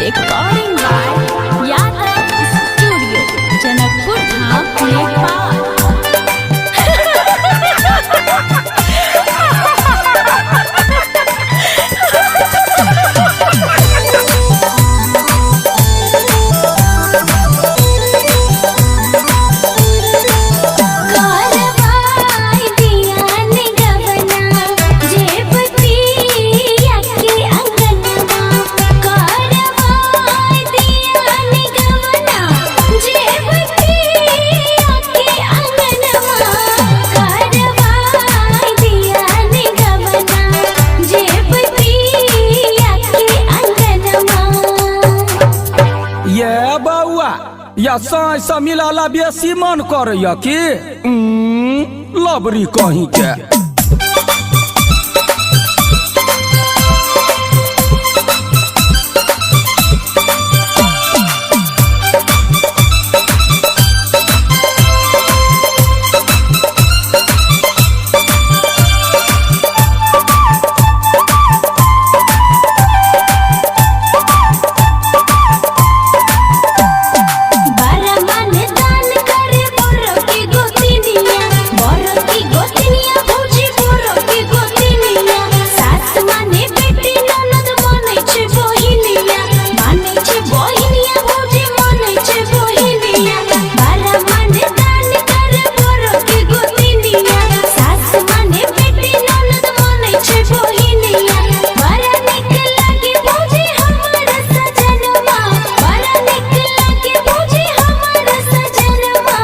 Recording by Yadav Studio, Janakpur Dham, Nepal. कारवाई दियान गवना जेब पिया के अंगनवा कारवाई दियान गवना जेब पिया के अंगनवा कारवाई दियान गवना जेब पिया के अंगनवा। ये बौआ या साँझ से मिलाला बेसी मन करैया की लबरी कहीं के। बारा मन दान करे बोरो की गोतिनिया बोरो की गोतिनिया भौजी बोरो की गोतिनिया सास माने बेटी ननद माने छे बहिनिया माने छे बहिनिया भौजी माने छे बहिनिया। बारा मन दान करे बोरो की गोतिनिया सास माने बेटी ननद माने छे बहिनिया। बड़ा निक लागे भौजी हमर सजनवा बड़ा निक लागे भौजी हमर सजनवा।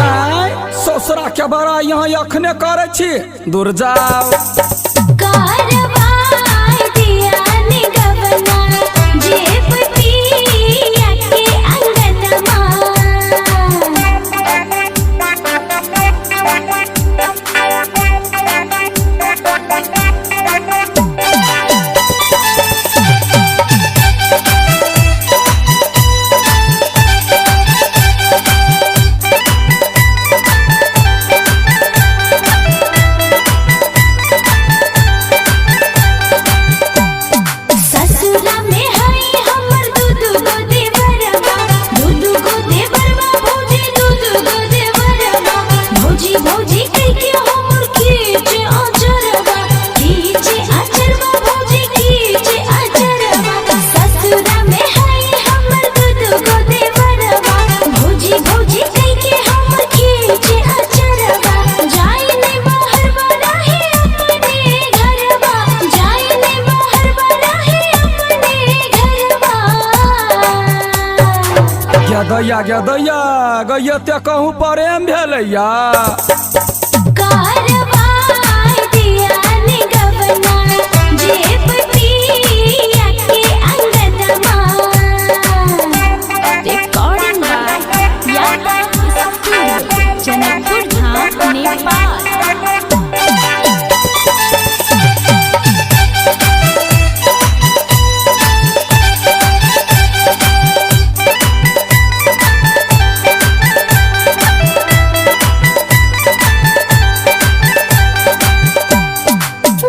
आँय ससुरा के बड़ा यहाँ अखने करै छी दूर जाओ। कारवाई दियान गवना जेब पिया के अंगनवा। ससुरा में हई हमर दू दू गो देवरवा दू दू गो देवरवा भौजी दू दू गो देवरवा भौजी भौजी कह के हमर खींच अचरवा खींच अचरवा भौजी खींच अचरवा। ससुरा में हई हमर दू दू गो देवरवा भौजी भौजी कह के हमर खींच अचरवा। जाई नहीं बाहर रहे अपने घरवा जाई नहीं बाहर रहे अपने घरवा। गे दैया गैया ते कहूँ प्रेम भेलैया। कारवाई दियान गवना जेब पिया के अंगनवा। Recording by Yadav Studio, Janakpur Dham, Nepal.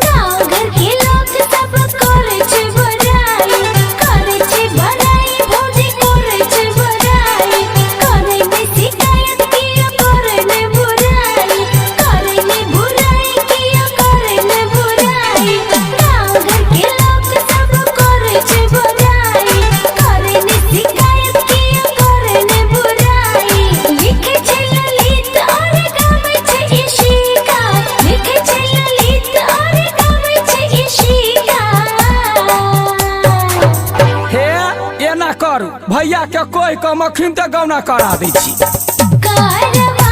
गाँव घर के लोग सब करे छे बड़ाई करे छे बड़ाई भौजी करे छे बड़ाई करे ने शिकायत किया करे ने बुराई करे ने बुराई किया करे ने बुराई। गाँव घर के लोग सब करे छे बड़ाई करे ने शिकायत किया करे ने बुराई। लिखे छे ललित और गावे छे इशिका लिखे छे ललित और गावे छे इशिका। हे एना करू भैया के कोई कम अखिन ते गौना करा दै छी। कारवाई